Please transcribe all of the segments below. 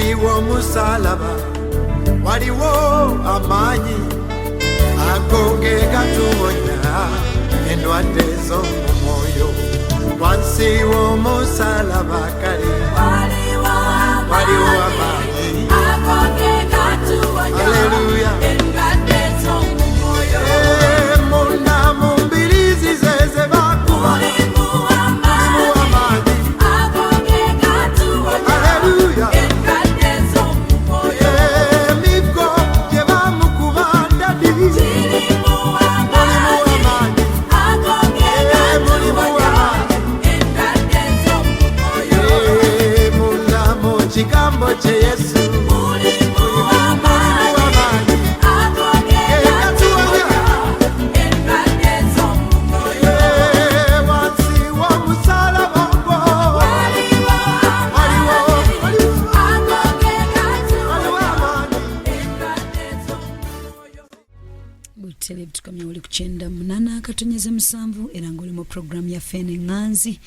Wansi w'omusalaba waliwo amaanyi, ago ge gatuwonya endwadde z'omu mwoyo. Wansi w'omusalaba kale waliwo amaanyi. Haleluya. Eh, munda mu mbiriizi ze ze bakuba mulimu amaanyi. Haleluya. Emiggo gye bamukuba ndadi mulimu amaanyi. Eh, mulimu amaanyi. Eh, munda mu kigambo kye Yesu mulimu amaanyi. Eh, gatuwonya. Eh, wansi w'omusalaba ogwo waliwo waliwo waliwo amaanyi. Butele tukamya oli ku 98.7, era ngaoli mu puroguramu yaffe eno eŋŋanzi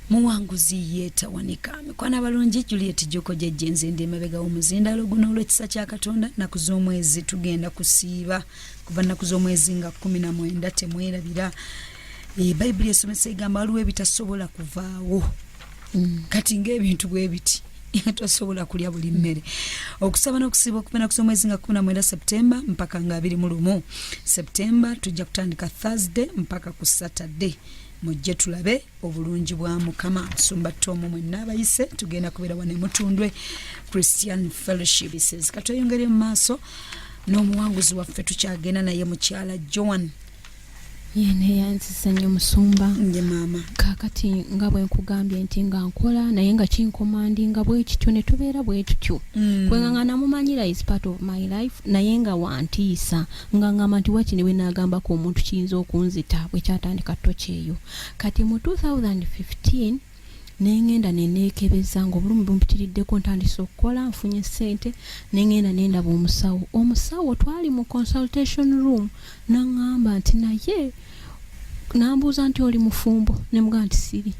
Muwanguzi Yeetawanika. Mikwano abalungi, Juliet Joko jejje, nze ndi emabega w'omuzindaalo guno. Olw'ekisa kya Katonda, nnaku z'omwezi tugenda kusiiba kuva nnaku z'omwezi nga 19. Temwerabira. Eh, Bayibuli esomesa egamba waliwo ebitasobola kuvaawo. Kati ng'ebintu bwe biti, tosobola kulya buli mmere. Okusaba n'okusiiba okuva naku z'omwezi nga 19 Septemba mpaka nga 21 Septemba. Tujja kutandika Thursday mpaka ku Saturday. Mujje tulabe obulungi bwa Mukama. Musumba Tomu, mwenna abayise, tugenda kubeera wano Emutundwe Christian Fellowship. Katweyongere mu maaso n'omuwanguzi waffe, tukyagenda naye mukyala Joan. Ye neyanzisa nnyo, musumba. Nje maama. Kaakati nga bwe nkugambye nti nga nkola naye nga kinkomandinga bwe kityo, ne tubeera bwe tutyo. Kwenga nga namumanyira, is part of my life, naye nga wantiisa, nga ngamba nti wakini bwe naagambako omuntu kiyinza okunzita. Bwe kyatandika toki eyo, kati mu 2015 nengenda neneekebeza ngaobulumi bumpitiriddeko, ntandise okukola, nfunye ssente, nengenda nendaba omusawo. Omusawo twali mu consultation room, naŋŋamba nti naye nambuuza nti, "Oli mufumbo?" Nemugamba nti siri.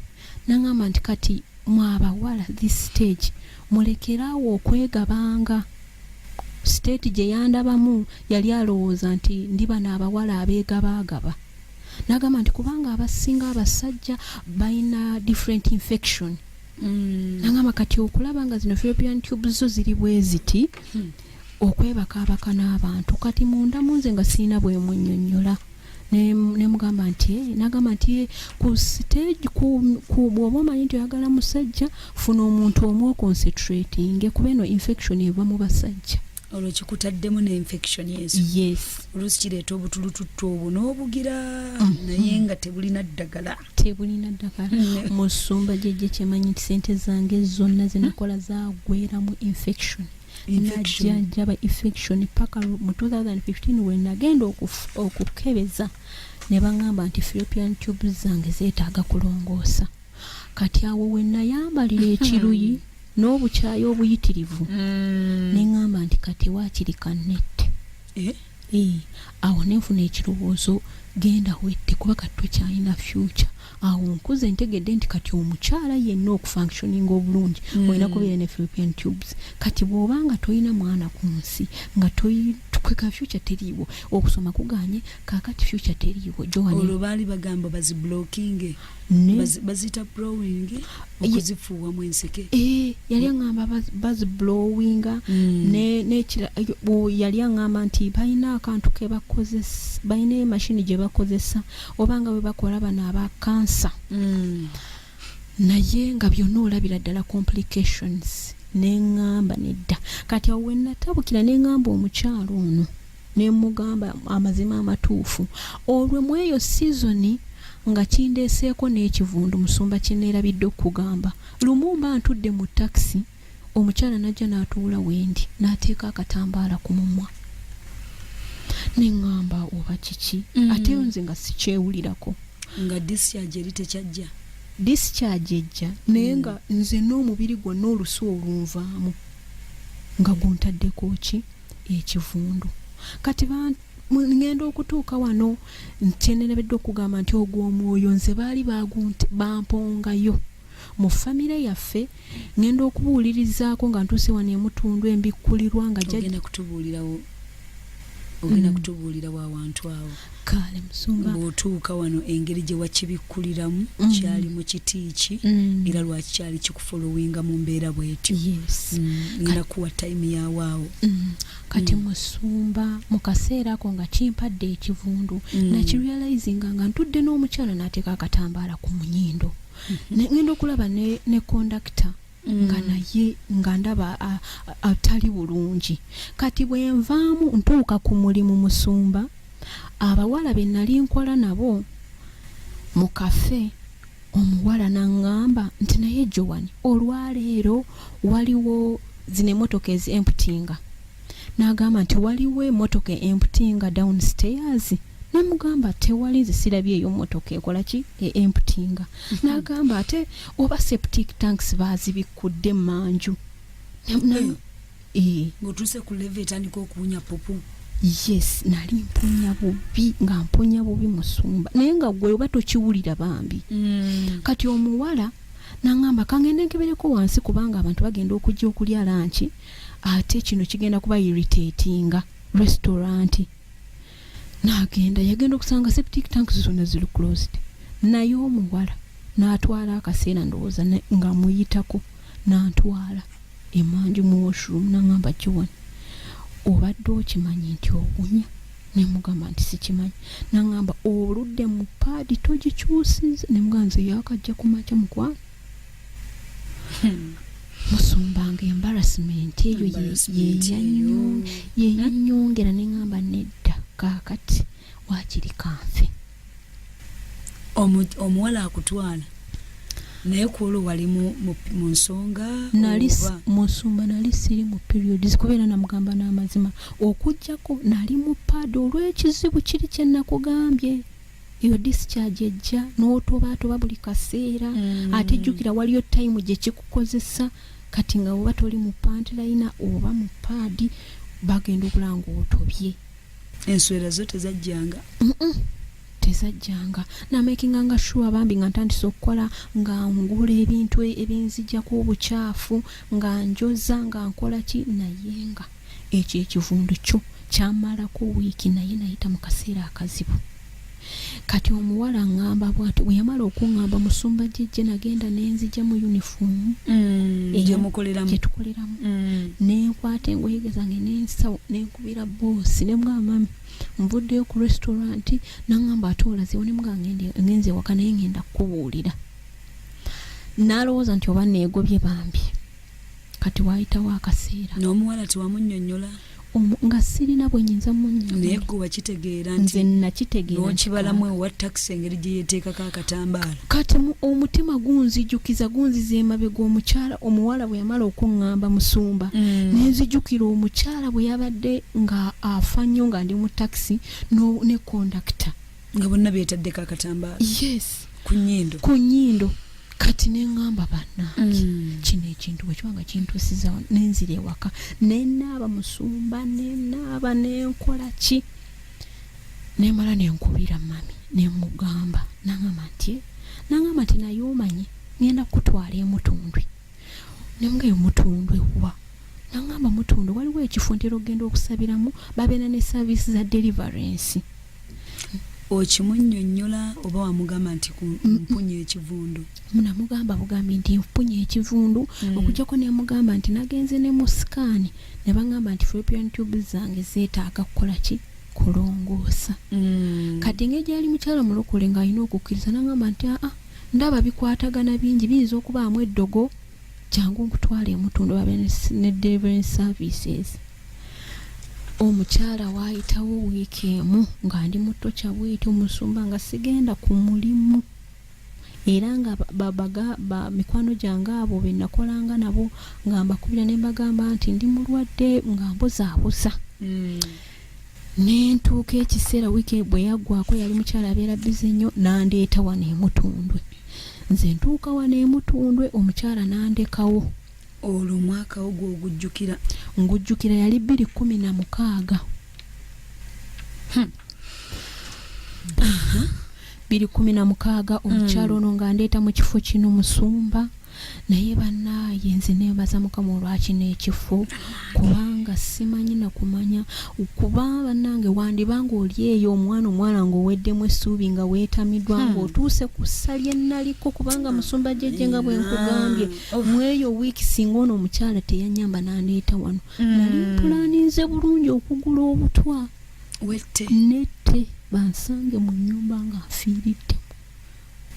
Naŋŋamba nti, "Kati mwabawala this stage mulekeraawo okwegabanga." State gye yandabamu, yali alowooza nti ndi bano abawala abeegabaagaba. Nagamba nti kubanga abasinga abasajja balina different infection. Nagamba kati okulaba nga zino fallopian tubes zo ziri bwe ziti, okwebakaabaka n'abantu. Kati munda munze nga sirina bwemunnyonnyola. Nemugamba nti, "Eh," nagamba nti, "Eh, ku stage ku bw'oba omanyi nti oyagala musajja, funa omuntu omu oconcentrating, kuba eno infection eva mu basajja." Olwo kikutaddemu ne infection ezo? Yes. Oluusi kireeta obutulututtu obwo n'obugira, naye nga tebulina ddagala. Tebulina ddagala. Musumba jjejje, kyemanyi nti sente zange zonna zenakola zagweramu infection. Infection. Najjanjaba infection paka mu 2015 we nagenda okukebeza, ne baŋŋamba nti fallopian tubes zange zeetaaga kulongoosa. Kati awo we nayambalira ekiruyi n'obukyayi obuyitirivu, ne ŋŋamba nti kati waakiri kannette. Eh? Eh, awo nenfuna ekirowoozo, genda wette, kuba kati tokyalina future. Awo nkuze ntegedde nti kati omukyala yenna okufunctioninga obulungi olina kubeera ne fallopian tubes. Kati bw'oba nga tolina mwana ku nsi, nga kweka future teriiwo, okusoma kuganye, kaakati future teriiwo, Joan. Olwo baali bagamba baziblockinge? Baziyita blowing, okuzifuuwamu enseke. Eh, yali aŋŋamba baziblowinga. Nekira yali aŋŋamba nti balina akantu ke bakozesa, balina emashini gye bakozesa, oba nga bwe bakola bano aba kansa. Naye nga byonna olabira ddala complications. Neŋŋamba nedda. Kati awo we natabukira, neŋŋamba omukyalo ono, nemugamba amazima amatuufu. Olwo mu eyo season nga kindeeseeko n'ekivundu, musumba, kyeneerabidde okugamba. Lumu mba ntudde mu takisi, omukyala najja n'atuula wendi, n'ateeka akatambaala ku mumwa. Neŋŋamba oba kiki? Ate nze nga sikyewulirako. Nga discharge eri tekyajja? Discharge ejja, naye nga nze n'omubiri gwonna olusu olunvaamu nga guntaddeko ki ekivundu. Kati ŋŋenda okutuuka wano, kyenerabidde okugamba nti ogwo omwoyo nze baali bampongayo. Mu famire yaffe ngenda okubuulirizaako nga ntuuse wano emutundu embikkulirwa nga ogenda kutubuulirawo ogenda kutubuulirawo awantu awo. Kale musumba, bw'otuuka wano engeri gye wakibikkuliramu kyali mu kiti ki era lwaki kyali kikufolowinga mu mbeera bw'etyo? Yes. Ngenda kuwa time yawaawo. Kati musumba, mu kaseera ako nga kimpadde ekivundu, nakirealizinga nga ntudde n'omukyala n'ateeka akatambaala ku munyindo. Ngenda okulaba ne kondakita nga naye nga ndaba atali bulungi. Kati bwe nvaamu ntuuka ku mulimu musumba, abawala be nali nkola nabo mu kafe, omuwala n'aŋŋamba nti naye Joan, olwaleero waliwo zino emmotoka ezi emptyinga. N'agamba nti waliwo emmotoka emptyinga downstairs. Namugamba tewali, nze sirabyeyo mmotoka ekola ki e emptyinga. N'agamba ate oba septic tanks baazibikudde emmanju. Ng'otuuse ku level etandika okuwunya pupu. Yes, nali mpunya bubi, nga mpunya bubi musumba, naye nga gwe oba tokiwulira bambi. Kati omuwala naŋŋamba kangende nkebereko wansi kubanga abantu bagenda okujja okulya lunch, ate kino kigenda kuba irritatinga restaurant. N'agenda, yagenda okusanga septic tanks zonna ziri closed, naye omuwala n'atwala akaseera ndowooza nga muyitako n'antwala emanju mu washroom, n'aŋŋamba, "Joan, obadde okimanyi nti owunya?" Nemugamba nti sikimanyi. Naŋŋamba oludde mu pad togikyusiza. Nemugamba nze yakajja ku makya mukwano. Musumba, nga embarrassment eyo Embarrassment eyo. Yeyanyongera, neŋŋamba nedda, kaakati waakiri kanfe. Omuwala akutwala, naye ku olwo wali mu nsonga? Nali Oba musumba, nali siri mu periods, kubeera namugamba n'amazima, okugjako nali mu pad olw'ekizibu kiri kye nakugambye, eyo discharge ejja n'otobaatoba buli kaseera. Ate jjukira waliyo time gye kikukozesa. Kati nga oba toli mu panty liner oba mu pad, bagenda okulaba nga otobye. Enswera zo tezajjanga? Mm-mm. Tezajjanga. Namakinganga sure bambi nga ntandise okukola, nga ngula ebintu ebinzijjako obukyafu, nga njoza, nga nkola ki, naye nga ekyo ekivundu kyo kyamalako wiiki, naye nayita mu kaseera akazibu. Kati omuwala ŋŋamba bw'ati, bwe yamala okuŋŋamba, musumba jjejje, nagenda nenzija mu yunifoomu gyemukoleramu. Gyetukoleramu, nenkwata engoye zange nensawo, nenkubira boss, nemugamba, "Mami, nvuddeyo ku restaurant." Naŋŋamba, "Ate olazeewo?" Nemugamba, "Ngenze ewaka, naye ngenda kukubuulira." N'alowooza nti oba neegobye bambi. Kati waayitawo akaseera. N'omuwala tewamunnyonnyola? Nga sirina bwe nyinza Naye munnyonnyola. Gwe wakitegeera Nze nti nakitegeera nti n'okibalamu ewa takisi engeri gye yeeteekako akatambaala. Kati omutima gunzijukiza, gunziza emabega, omukyala, omuwala bwe yamala okuŋŋamba musumba, nenzijukira omukyala bwe yabadde nga afa nnyo nga ndi mu takisi ne kondakita. Nga bonna beetaddeko akatambaala Yes. ku nnyindo. Ku nnyindo. Kati neŋŋamba, bannange, kino ekintu bwe kiba nga kintuusiza wano, nenzira ewaka, nenaaba musumba, nenaaba, nenkola ki, nemala nenkubira mami, nemugamba. Naŋŋamba nti, naŋŋamba nti naye omanyi ŋŋenda kutwala emutundwe. Nemugamba, "Emutundwe wa?" Naŋŋamba, "Mutundwe waliwo ekifo ntera okugenda okusabiramu, babeera ne service za deliverance." Okimunnyonnyola oba wamugamba nti ku mpunya ekivundu? Namugamba bugambi nti mpunye ekivundu. Okujjako nemugamba nti nagenze ne mu scan ne baŋŋamba nti fallopian tube zange zeetaaga kukola ki, kulongoosa. Kati engeri gyali mukyala mulokole ng'alina okukkiriza, naŋŋamba nti aa, ndaba bikwatagana bingi, biyinza okubaamu eddogo, jangu nkutwala emutundu babe ne deliverance services. Omukyala waayitawo wiiki emu nga ndi mu torture bwetyo musumba, nga sigenda ku mulimu, era nga mikwano gyange abo be nakolanga nabo nga mbakubira ne mbagamba nti ndi mulwadde, nga mbuzaabuza. Nentuuka ekiseera wiiki bwe yaggwako, yali mukyala abeera busy nnyo, n'andeeta wano emutundwe. Nze ntuuka wano emutundwe, omukyala n'andekawo. Olwo omwaka ogwo ogujjukira? Ngujjukira, yali 2016. 2016, omukyala ono nga ndeeta mu kifo kino musumba. Naye bannaaye, nze neebaza Mukama olwakino ekifo, kubanga simanyi nakumanya kuba bannange wandibanga oli eyo omwana omuwala ng'oweddemu essuubi, nga weetamiddwa, ng'otuuse ku ssa lye nnaliko. Kubanga musumba jjajje, nga bwe nkugambye, mu eyo wiiki singa ono omukyala teyanyamba n'andeeta wano, nali mpulaninze bulungi okugula obutwa wette nette bansange mu nnyumba nga nfiiridde,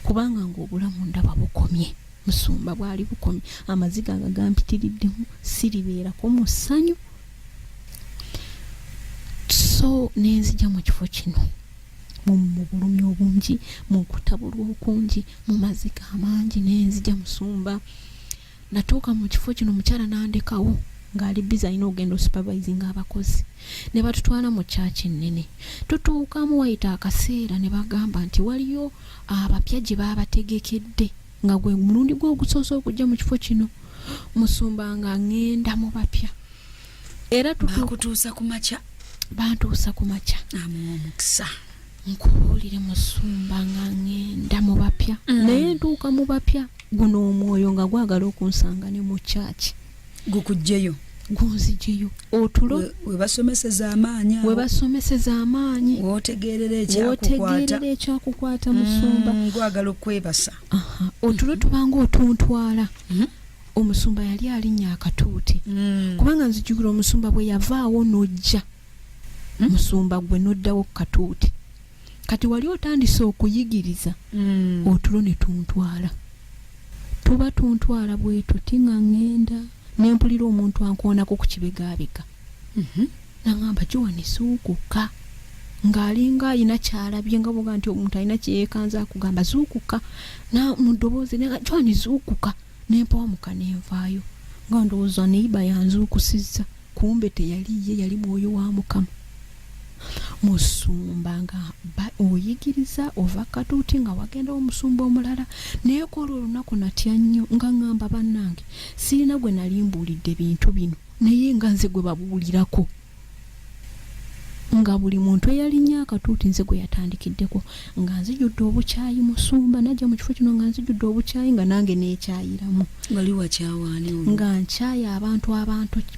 kubanga ng'obulamu ndaba bukomye. Musumba, bwali bukomye, amaziga nga gampitiriddemu, siribeerako mu ssanyu. So nenzija mu kifo kino mu bulumi obungi, mu kutabulwa okungi, mu maziga amangi, nenzija. Musumba, natuuka mu kifo kino, omukyala nandekawo ng'ali busy, alina okugenda osupervisinga abakozi, ne batutwala mu kyaki ennene. Tutuukamu, wayita akaseera, ne bagamba nti waliyo abapya gye baabategekedde, nga gwe mulundi gwe ogusoose okujja mu kifo kino. Musumba, nga ŋŋenda mu bapya era bakutuusa ku makya. Bantuusa ku makya. Amuwa omukisa. Nkubuulire musumba, nga ŋŋenda mu bapya, naye ntuuka mu bapya, guno omwoyo nga gwagala okunsanga ne mu kyaki. Gukugjeyo. Gunzijeyo otulo. We basomeseza amaanyi awo. We basomeseza amaanyi. Wootegeerera ekyakukwata. Wootegeerera ekyakukwata, musumba. Gwagala okwebasa. Aha, otulo tubanga otuntwala. Omusumba yali alinnya akatuuti, kubanga nzijukira omusumba bwe yavaawo n'ojja, musumba gwe n'oddawo ku katuuti, kati wali otandise okuyigiriza, otulo ne tuntwala, tuba tuntwala bwe tuti, nga ŋŋenda ne mpulira omuntu ankoonako ku kibegaabega, naŋŋamba, "Joani, zuukuka," ng'alinga alina kyalabye, nga bwoga nti omuntu alina kyeyeekanza akugamba zuukuka na mu ddoboozi nenga, "Joani, zuukuka." Nempawamuka nenvaayo nga ndowooza neiba yanzuukusizza, kumbe teyali ye, yali mwoyo wa Mukama. Musumba, nga oyigiriza, ova katuuti nga wagendawo omusumba omulala. Naye kwolwo olunaku natya nnyo, nga ŋŋamba, bannange, sirina gwe nali mbuulidde bintu bino, naye nga nze gwe babuulirako, nga buli muntu eyalinnya akatuuti nze gwe yatandikiddeko, nga nzijudde obukyayi. Musumba, najja mu kifo kino nga nzijudde obukyayi, nga nange neekyayiramu. Wali wakyawaani olwo? Nga nkyaya abantu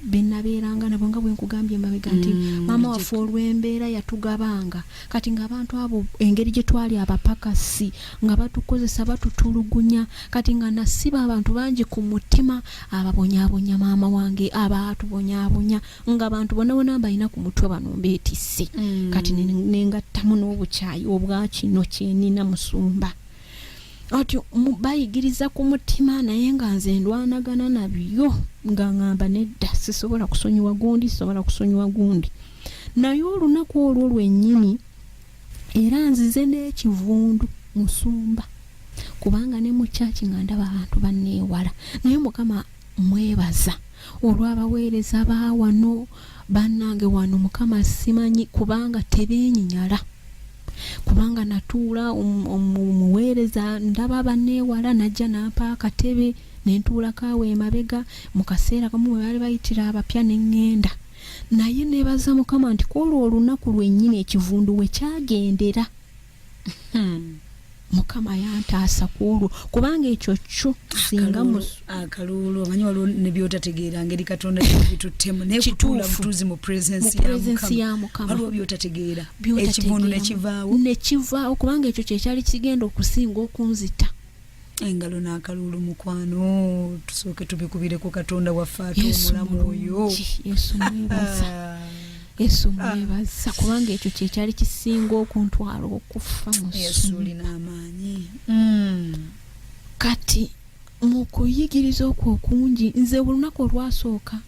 benabeeranga nabo, nga bwe nkugambye emabega nti maama waffe olw'embeera yatugabanga. Kati ng'abantu abo, engeri gye twali abapakasi, nga batukozesa, batutulugunya. Kati nga nasiba abantu bangi ku mutima, ababonyaabonya maama wange, abaatubonyaabonya, nga abantu bonna bonna mbalina ku mutwe, bano mbeetisse. Kati nengattamu n'obukyayi obwakino kyenina. Musumba, ati bayigiriza ku mutima, naye nga nze ndwanagana nabyo, nga ŋŋamba nedda, sisobola kusonyiwa gundi, sisobola kusonyiwa gundi. Naye olunaku olwo lwennyini era nzize n'ekivundu, musumba, kubanga ne mu kyaki nga ndaba abantu banneewala. Naye Mukama mwebaza olw'abaweereza ba wano, bannange wano. Mukama simanyi, kubanga tebeenyinyala, kubanga natuula omuweereza ndaba banneewala, najja nampa akatebe nentuulako awo emabega. Mu kaseera kamu we baali bayitira abapya, ne ŋŋenda. Naye nebaza Mukama nti kwolwo olunaku lwennyini ekivundu we kyagendera, Mukama yantaasa ku olwo, kubanga ekyo kyo singa Akaluulu, omanyi waliwo ne byotategeera ngeri Katonda gyebituttemu, naye kutuula butuuzi mu presence ya Mukama. Waliwo byotategeera, ekivundu nekivaawo. Nekivaawo, kubanga ekyo kyekyali kigenda okusinga okunzita. Engalo n'akaluulu, mukwano, tusooke tubikubireko Katonda waffe ate omulamu oyo. Yesu mwebaza, Yesu mwebaza, kubanga ekyo kyekyali kisinga okuntwala okufa. Yesu olina amaanyi. Kati mu kuyigiriza okwo okungi, nze olunaku olwasooka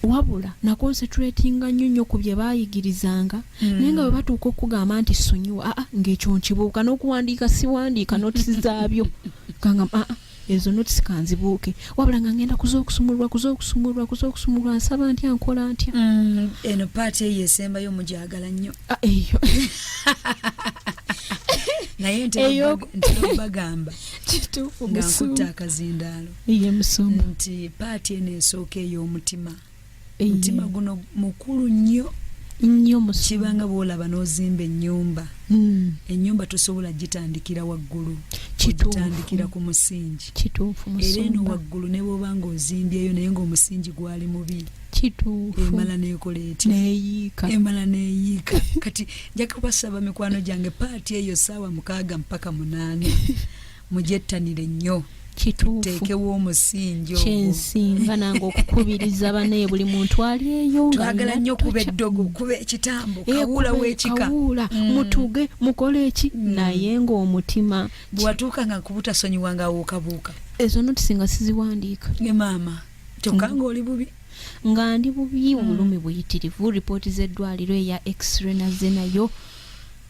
wabula naconcentratinga nnyo nnyo ku bye baayigirizanga, naye nga bwe batuuka okugamba nti sonyiwa, aa, ng'ekyo nkibuuka n'okuwandiika, siwandiika notes zaabyo, ganga aa, ezo notes kanzibuuke, wabula nga ngenda kuza okusumululwa, kuza okusumululwa, kuza okusumululwa, nsaba ntya, nkola ntya. Eno part eyo esembayo mugyagala nnyo. Ah, eyo. Naye ntera bagamba Kituufu. nga nkutta akazindaalo Iye musumba. nti part eno esooka ey'omutima, omutima guno mukulu nnyo. Nnyo musumba. Kibanga bwolaba n'ozimba ennyumba. Ennyumba tosobola gitandikira waggulu, ogitandikira ku musingi. Kituufu. Era eno Musumba. waggulu ne bw'oba ng'ozimbyeyo naye ng'omusingi gwali mubi, Kituufu. emala n'ekola etya? Neeyiika. Emala neeyiika. Kati nja kubasaba, mikwano gyange, part eyo 6:00 mpaka 8:00 mugyettanire nnyo. Teekewo omusingi ogwo. Kyensinga nange okukubiriza banaye, buli muntu ali eyo nga Twagala alina nnyo okuba tocha- eddogo, kuba ekitambo, Eh, kawuula w'ekika. Kawuula, mutuge, mukole eki, naye ng'omutima Bwewatuuka nga kubutasonyiwa nga awuukabuuka. Ezo notes nga siziwandiika. Ne maama, kyokka ng'oli bubi. Nga ndi bubi, obulumi buyitirivu. Ripooti z'eddwaliro, eya x-ray nazze nayo.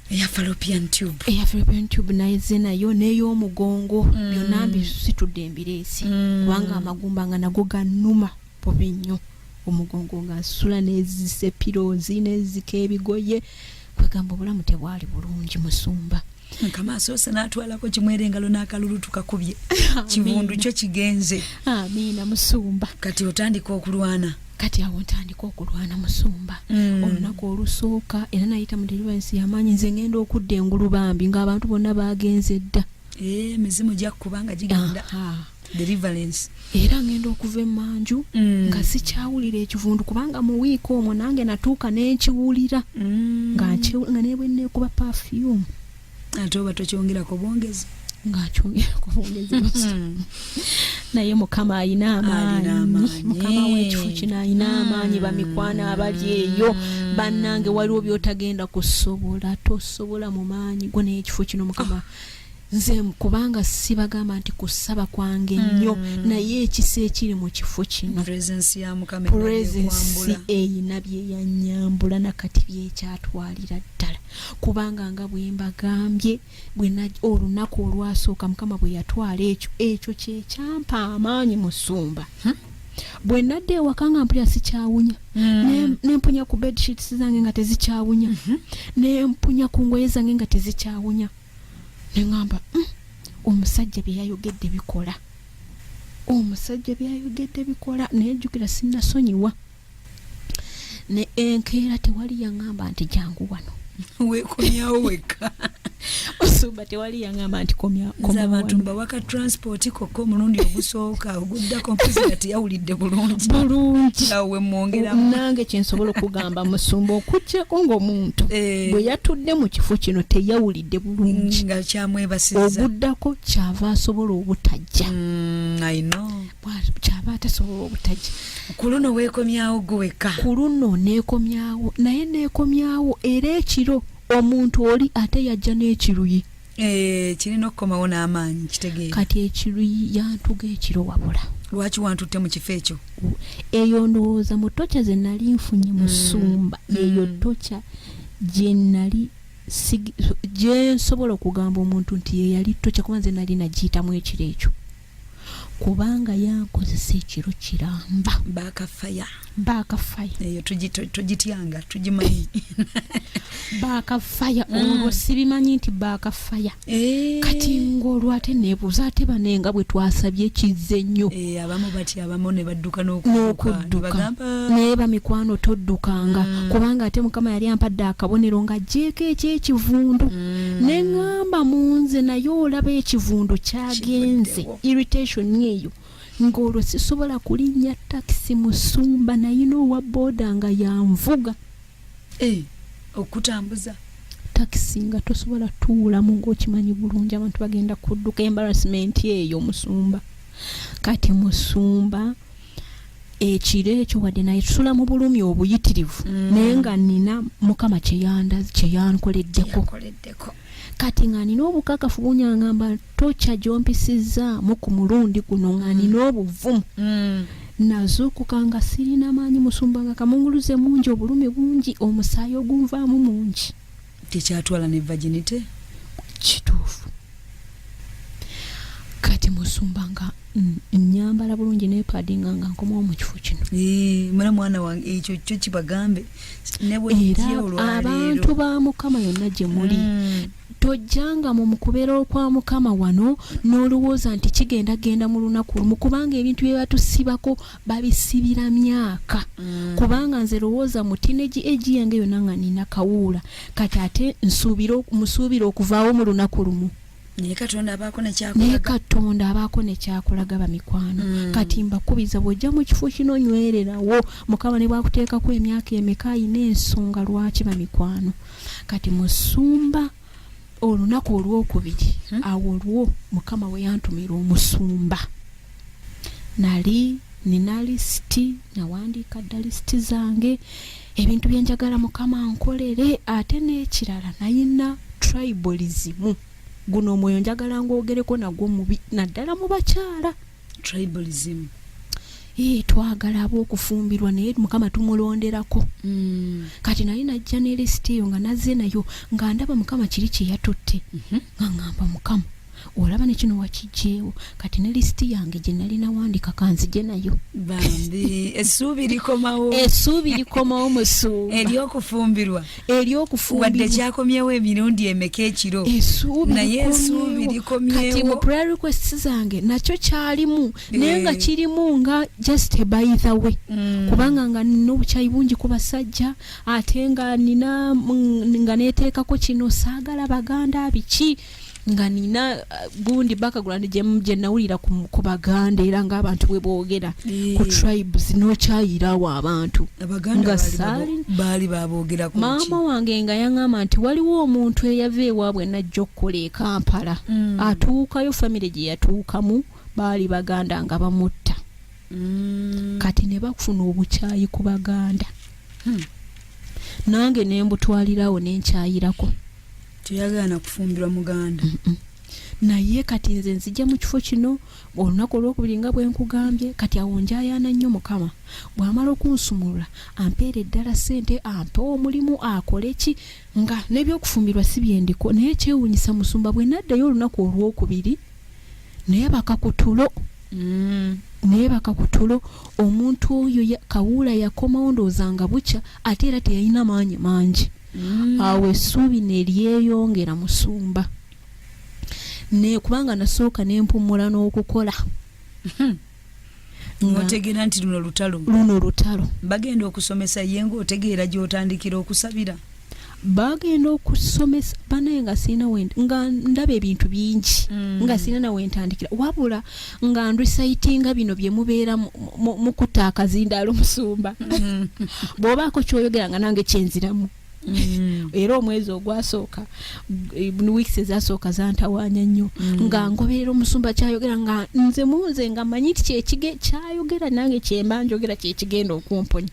Eya fallopian tube. Eya fallopian tube nazze nayo, n'ey'omugongo. Byonna mbisitudde embireesi, kubanga amagumba nga nago gannuma bubi nnyo. Omugongo nga nsula nezise pillows, nezika ebigoye. Kwegamba obulamu tebwali bulungi, musumba. Mukama asoose n'atwalako kimwera engalo n'akalulu tukakubye, kivundu kyo kigenze. Amiina, musumba. Kati otandika okulwana. Kati awo ntandika okulwana, musumba. Olunaku olusooka era nayita mu deliverance yamaanyi. Nze ngenda okudda engulu bambi ng'abantu bonna bagenze dda. Eh, emizimu gyakkuba nga gigenda. Aha. Deliverance. Era ngenda okuva emanju nga sikyawulira ekivundu, kubanga mu wiiki omwo nange natuuka n'enkiwulira, nga nebwe neekuba perfume. Ate oba tokyongerako bwongezi. Nga nkyongerako bwongezi. Naye Mukama ayina Alina amaanyi. Amaanyi. Mukama w'ekifo kino ayina amaanyi. Bamikwano abali eyo, bannange, waliwo byotagenda kusobola, tosobola mu maanyi go, naye ekifo kino Mukama, nze kubanga sibagamba nti kusaba kwange nnyo, naye ekisa ekiri mu kifo kino, Presence ya Mukama presence ekwambula. Eyina byeyanyambula nakati byekyatwalira ddala, kubanga nga bwe mbagambye, olunaku olwasooka Mukama bwe yatwala ekyo, ekyo kyekyampa amaanyi, musumba. Bwe nadda ewaka nga mpulira sikyawunya. Nempunya ku bedsheets zange nga tezikyawunya, nempunya ku ngoye zange nga tezikyawunya, neŋŋamba, omusajja bye yayogedde bikola, omusajja byayogedde bikola." Naye jjukira sinnasonyiwa. Ne enkeera tewali yaŋŋamba nti jangu wano. Weekomyawo wekka. Musumba, tewali yaŋŋamba nti komya Nze koma abantu wano. Mbawaka transport kokka omulundi ogusooka, oguddako mpozi nga teyawulidde bulungi. Bulungi. Awo wemwongeramu. Nange kyensobola okugamba, musumba, okugyako ng'omuntu bwe yatudde mu kifo kino teyawulidde bulungi, nga kyamwebasizza, oguddako kyava asobola obutajja. I know. Kyava atasobola obutajja. Ku luno weekomyawo gwe wekka. Ku luno neekomyawo, naye neekomyawo era ekiro omuntu oli ate yajja n'ekiruyi. Eh, kirina okukomawo n'amaanyi, kitegeera. Kati ekiruyi yantuga ekiro wabula. Lwaki wantutte mu kifo ekyo? Eyo ndowooza mu torture ze nali nfunye, musumba, eyo torture gye nali gye nsobola okugamba omuntu nti ye yali torture, kuba nze nali nagiyitamu ekiro ekyo, kubanga yankozesa ekiro kiramba. Baakafaya. Baakafaya. Eyo tugityanga, tugimanyi. Baakafaya. Olwo sibimanyi nti baakafaya. Eh. Kati ng'olwo ate neebuuza, ate bane nga bwe twasabye kizze nnyo. Eh, abamu batya, abamu ne badduka n'okudduka. N'okudduka. Bagamba Naye bamikwano, toddukanga, kubanga ate Mukama yali ampadde akabonero ng'aggyeko ekyekivundu, ne ŋŋamba mu nze, naye olaba ekivundu kyagenze, Kivuddewo. irritation eyo, ng'olwo sisobola kulinnya takisi, musumba. Nayina owa booda nga yanvuga. Eh, okutambuza. Takisi nga tosobola tuulamu, ng'okimanyi bulungi abantu bagenda kudduka, embarrassment eyo, musumba. Kati musumba, ekiro ekyo wadde naye tusula mu bulumi obuyitirivu, naye nga nina Mukama kyeyankoleddeko. Yakoleddeko. Kati nga nina obukakafu bunyangamba torture gyompisizaamu ku mulundi guno, nga nina obuvumu. Nazuukuka nga sirina maanyi, musumba, nga kamunguluze mungi, obulumi bungi, omusaayi ogunvaamu mungi. Tekyatwala ne virginity. Kituufu. Kati musumba, nga nyambala bulungi nepadinga nga nkomawo mu kifo kino. Eh, mala mwana wange, ekyo kyo kibagambe ne bwe Era kijja olwaleero. abantu ba Mukama yonna gye muli, Tojjanga mu mukubeera okwa Mukama wano n'olowooza nti kigenda genda mu lunaku lumu, kubanga ebintu bye batusibako babisibira myaka. Kubanga nze lowooza mu teenage age yange yonna nga nina Kawuula, kati ate musuubira okuvaawo mu lunaku lumu. Naye Katonda abaako Naye nekyakulaga. Katonda abaako nekyakulaga, bamikwano. Kati mbakubiza, bw'ojja mu kifo kino nywererawo. Mukama ne bwakuteekako emyaka emeka, ayina ensonga lwaki, bamikwano. Kati musumba olunaku olwokubiri, awo olwo Mukama we yantumira omusumba, nali nina lisiti, nawandiika dda lisiti zange, ebintu byenjagala Mukama nkolere. Ate n'ekirala, nayina tribalism. Guno omwoyo njagala ngwogereko nagwo mubi, naddala mu bakyala. Tribalism. Ee, twagala ab'okufumbirwa, naye Mukama tumulonderako. Kati nali najja ne lisiti eyo, nga nazze nayo, nga ndaba Mukama kiri kye yatutte, nga ŋŋamba Mukama, olaba ne kino wakijjeewo. Kati ne lisiti yange gye nali nawandika, kanzije nayo. Bambi, essuubi likomawo. Essuubi likomawo, musumba. Ery'okufumbirwa. Wadde Ery'okufumbirwa. kyakomyewo emirundi emeka ekiro, Essuubi naye essuubi likomyewo. Kati mu likomyewo. prayer requests zange nakyo kyalimu, naye nga kirimu nga just a by the way, kubanga nga nina obukyayi bungi ku basajja, ate nga nina nga neteekako kino, saagala Baganda biki, nga nina gundi background gye nawulira ku Baganda, era ng'abantu bwe boogera ku tribes n'okyayirawo abantu. Abaganda Nga baali baboogerako ki? Maama wange nga yaŋŋamba nti waliwo omuntu eyava ewaabwe najja okukola e Kampala, atuukayo famire gye yatuukamu baali Baganda nga bamutta. Kati ne bafuna obukyayi ku Baganda. Nange ne mbutwalirawo ne nkyayirako. Toyagala kufumbirwa Muganda. Naye kati nze nzija mu kifo kino olunaku olwokubiri, nga bwe nkugambye. Kati awo njayaana nnyo Mukama bw'amala okunsumulula, ampeera eddala ssente, ampe omulimu, akole ki, nga n'ebyokufumbirwa si byendiko. Naye kyewuunyisa musumba, bwe naddayo olunaku olwokubiri, naye baka ku tulo, naye baka ku tulo, omuntu oyo Kawuula yakomawo, ndowooza nga bukya, ate era teyalina maanyi mangi. Awo essuubi ne lyeyongera, musumba, ne kubanga nasooka ne mpumula n'okukola. Ng'otegeera nti luno lutalo. Luno lutalo. Bagenda okusomesa ye ng'otegeera gy'otandikira okusabira. Bagenda okusomesa banaye nga sirina nga ndaba ebintu bingi, nga sirina nawe ntandikira, wabula nga ndrecitinga bino bye mubeera mukutta akazindaalo. Musumba, bw'obaako kyoyogera nga nange kyenziramu. Era omwezi ogwasooka, weeks ezasooka zantawaanya nnyo, nga ngoberera omusumba kyayogera, nga nze munze nga manyi nti kyekige kyayogera nange kyemba njogera kyekigenda okumponya.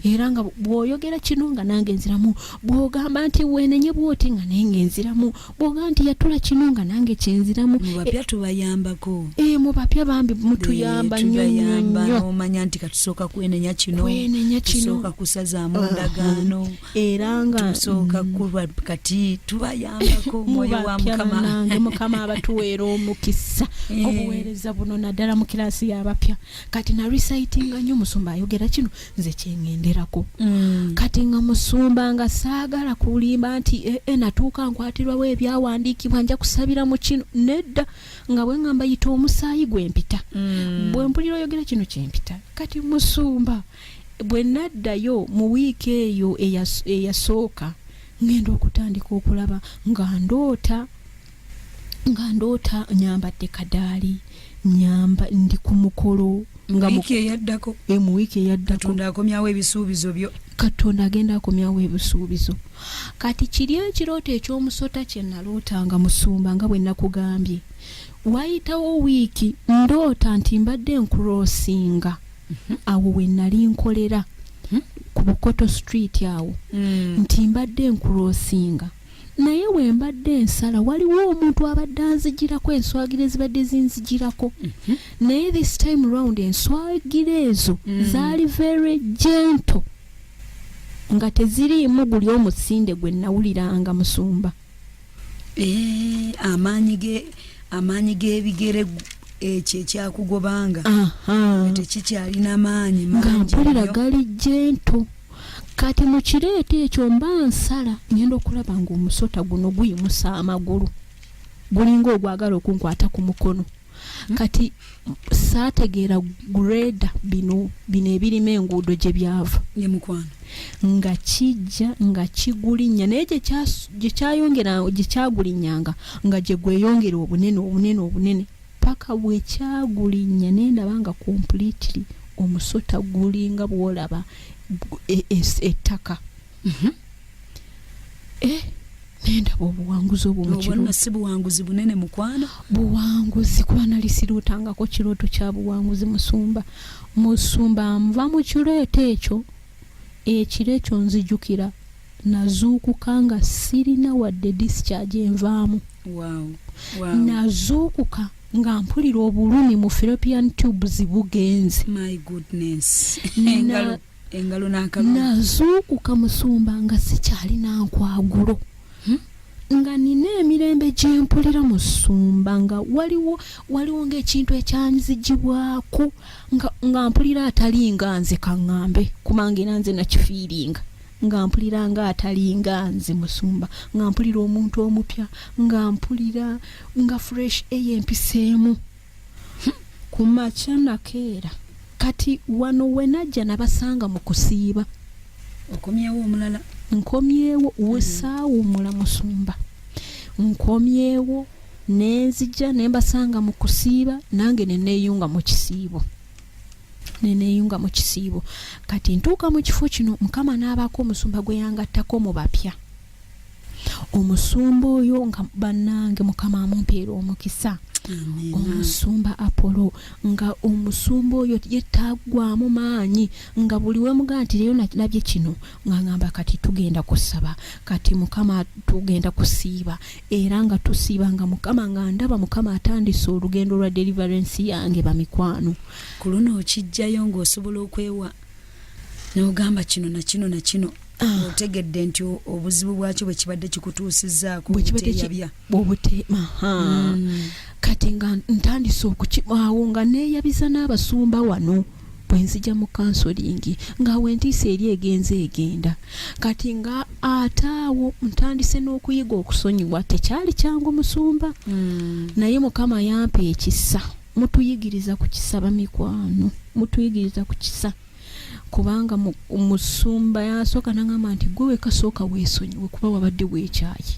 Era nga bw'oyogera kino nga nange nziramu, bw'ogamba nti weenenye bw'oti nga nange nziramu, bw'ogamba nti yatula kino nga nange kyenziramu. Mu bapya tubayambako. E, mu bapya bambi mutuyamba nnyo nnyo Tubayamba. nnyo. N'omanya nti katusooka kwenenya kino, Kwenenya kino. tusooka kusazaamu ndagaano, Era nga tusooka kuba kati tubayambako omwoyo wa mubapya Mukama. Bannange, Mukama abatuweera omukisa. Obuweereza buno naddala mu kiraasi y'abapya. Kati narecitinga nnyo, musumba ayogera kino, nze kyengenderako. Kati nga musumba nga saagala kulimba nti natuuka nkwatirwawo ebyawandiikibwa, nja kusabira mu kino. Nedda, nga bwe ŋŋamba yita omusaayi gwe mpita, bwe mpulira oyogera kino kyempita. Kati musumba, bwe naddayo mu wiiki eyo eyasooka, ŋŋenda okutandika okulaba nga ndoota nyambadde kadaali, nyamba ndi ku mukolo nga Wiiki eyaddako. E, mu wiiki eyaddako. Katonda akomyawo ebisuubizo byo. Katonda agenda akomyawo ebisuubizo. Kati kiri ekirooto ekyomusota kye nalootanga, musumba, nga bwe nakugambye, wayitawo wiiki ndoota nti mbadde ncrossinga awo we nali nkolera ku Bukoto Street awo, nti mbadde ncrossinga, naye we mbadde nsala waliwo omuntu abadde anzigirako, enswagira ezibadde zinzigirako, naye this time round enswagira ezo zaali very gentle, nga teziriimu guli omusinde gwe nawuliranga, musumba. Amaanyi g'ebigere ekyo ekyakugobanga Aha. nga tekikyalina maanyi Nga mangi mpulira nnyo. gali gentle. Kati mu kireeta ekyo mba nsala ngenda okulaba ng'omusota guno guyimusa amagulu, gulinga ogwagala okunkwata ku mukono. Kati saategeera greda bino bino ebirima enguudo gye byava. Ye mukwano. Nga kijja nga kigulinnya, naye gye kyayongera, gye kyagulinnyanga nga gye gweyongera obunene obunene obunene, paka bwe kyagulinnya naye ndaba nga completely omusota gulinga bw'olaba ettaka. Nendaba obuwanguzi obwo mu obwo nno kirooto. Si buwanguzi bunene, mukwano? Buwanguzi, kuba nali sirootangako kirooto kya buwanguzi, musumba. Musumba, nva mu kirooto ekyo, ekiro ekyo nzijukira nazuukuka nga sirina wadde discharge envaamu. Wow. Nazuukuka nga mpulira obulumi mu fallopian tubes bugenze. My goodness. Engalo, engalo n'akalulu. Nazuukuka, musumba, nga sikyalina nkwagulo, nga nina emirembe gyempulira, musumba, nga waliwo ng'ekintu ekyanzigibwako, nga mpulira atalinga nze. Kaŋŋambe, kubanga era nze nakifiiringa, nga mpulira nga atalinga nze, musumba, nga mpulira omuntu omupya, nga mpulira nga fresh eyempiseemu ku makya. Nakeera kati wano we najja nabasanga mu kusiiba. Okomyewo omulala. Nkomyewo, wesaawumula, musumba, nkomyewo nenzija nembasanga mu kusiiba, nange neneeyunga mu kisiibo, neneeyunga mu kisiibo. Kati ntuuka mu kifo kino, Mukama n'abaako omusumba gwe yangattako mu bapya. Omusumba oyo nga bannange, Mukama amumpeera omukisa. Amiina. Omusumba Apollo, nga omusumba oyo yetaggwamu maanyi, nga buli wemugaa nti leero nalabye kino, nga ngamba kati tugenda kusaba, kati Mukama tugenda kusiiba, era nga tusiiba, nga Mukama, nga ndaba Mukama atandise olugendo lwa deliverance yange, bamikwano. Ku luno okijjayo ng'osobola okwewa n'ogamba kino na kino na kino. Otegedde nti obuzibu bwakyo bwe kibadde kikutuusizzaako. Bwe kibadde obuteyabya. Obute aha. Kati nga ntandise okukimaawo, nga neeyabiza n'abasumba wano bwe nzija mu counselling, nga wentiisa eri egenze egenda. Kati nga ate awo ntandise n'okuyiga okusonyiwa. Tekyali kyangu, musumba, naye Mukama yampa ekisa. Mutuyigiriza ku kisa, bamikwano, mutuyigiriza ku kisa, kubanga musumba yasooka nagamba nti gwe weka sooka weesonyiwe, kuba wabadde weekyayi,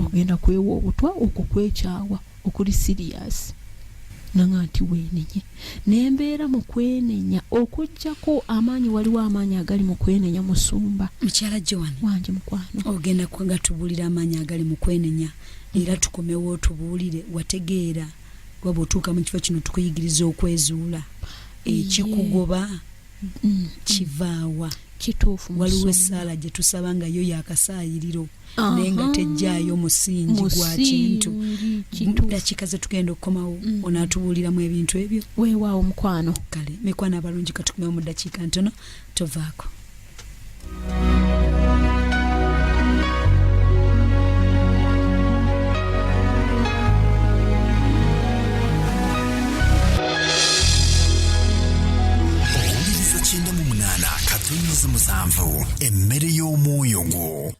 ogenda kwewa obutwa okwo kwekyawa okuli serious. Nanga nti weenenye, nembeera mu kwenenya okugjako amaanyi. Waliwo amaanyi agali mu kwenenya, musumba. Mukyala Joan. Wanje, mukwano. Ogenda gatubuulira amaanyi agali mu kwenenya, era tukomewo otubuulire wategeera kuba bw'otuuka mu kifo kino tukuyigiriza okwezuula ekikugoba kivaawa. Kituufu, Waliwo musumba. essaala gye tusaba nga yo yakasaayiriro, naye nga tejjaayo musingi gwa kintu. Musingi, kituufu. Dakiika ze tugenda okukomawo, onaatubuuliramu ebintu ebyo. Weewaawo, mukwano. Kale mikwano abalungi, katukomewo mu ddakiika ntono, tovaako. Owuliriza 98.7, emmere y'omwoyo gwo.